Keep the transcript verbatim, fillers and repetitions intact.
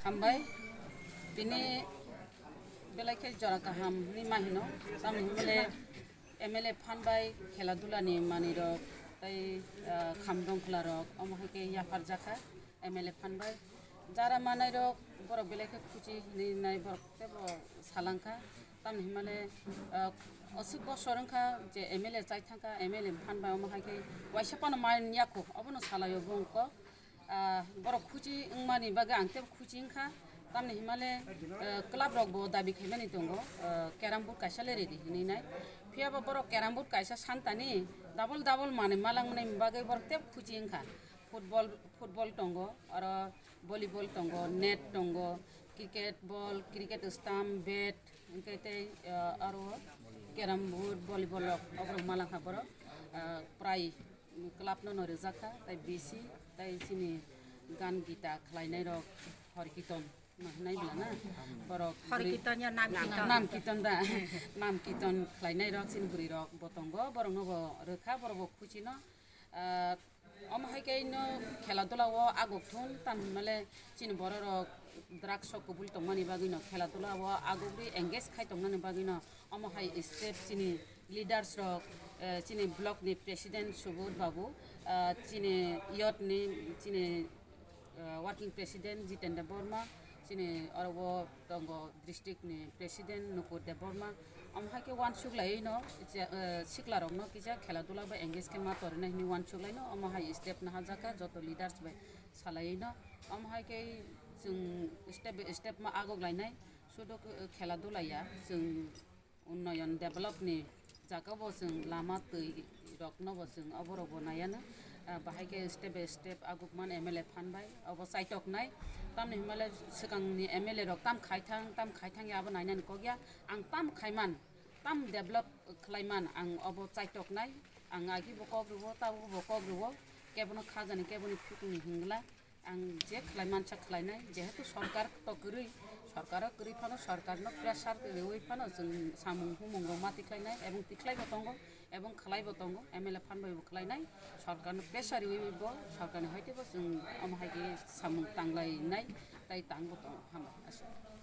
Hambai, tini belai khe jora kaham ni ma hino, tamni hwnle M L A phan bai khela dula ni manwi rok tei, ah, kham dongkhla rok omo hai khe yaphar jakha M L A phan bai. Jara manai rok borok belai khe khuchi hinwi nai borok tebo salangkha. Tamni hwnmale, ah, aswk bosor wngkha je M L A chai thangkha, M L A phan bai omo hai khe waisa phano mai yakho, obono salaio bo wngkha. Ah, borok khuchi wngmani bagwi ang tebo khuchi wngkha. Tamni hwnmale, ah, club rok bo dabi khaimani tongo, ah, carrom board kaisa le redi hinwi nai. Phiya ba borok carrom board kaisa santani double double manwi malangmani bagwi borok tebo khuchi wngkha. Football, football tongo, aro volleyball tongo, net tongo, cricket ball, cricket stump, bat, hwnkhe tei, ah, aro carrom board, volleyball rok, oborok malangkha borok, ah, prai club no no rwjakha, tei bisi, tei chini gan gita khlainai rok, hor kiton no hwnai bla na, borok Hor bwrwi-, kiton ya nam kiton. Nam kiton da, nam kiton khlainai rok, chini bwrwi rok bo tongo, borok no bo rwkha, borok bo khuchi no, ah, Omo hai khe no khela dula o aguk thun, tamni hwnmale chini borok rok drugs o kubul tongmani bagwi no khela dula o aguk ri engage khai tongmani bagwi no omo hai step chini leaders rok, eh, chini block ni president Subur Babu, ah, chini youth ni chini, eh, working president Jiten Debbarma, chini oro o tongo district ni president Nukur Debbarma, omo hai khe uansuk laiwi no, je, eh, sikla rok no kisa khela dula bai engage khe ma torina hinwi uansuk lai no, omo hai step nahajak kha joto leaders bai salaiwi no, omo hai khe chwng step by step ma aguk lainai, sudo khe khela dula ya, chwng unnoyon develop ni jaga bo chwng lama twi rok no bo chwng oborok bo naiya no, ah, bahai khe step by step aguk man M L A phan bai obo chaitok nai, tamni hwnmale swkang ni M L A rok tam khai thang, tam khai thang ya abo nainani kok ya. Ang tam khaiman, tam develop khlaiman, ang obo chaitoknai, ang agi bo kok rwo, tabuk bo kok rwo, kebono khajani, keboni phikni hingla, ang je khlaimansa khlainai, jehetu sorkar to kwrwi, sorkaro kwrwi phano, sorkarno pressure rwwi phano, chwng samung humung rok ma tikhlainai, ebong tikhlaibo tongo, ebong khlaibo tongo, M L A phan bai bo khlainai, sorkarno pressure rwwi bo, sorkarni hoite bo chwng omo hai khe samung tanglainai, tai tangbo tongo, hambai, aswk.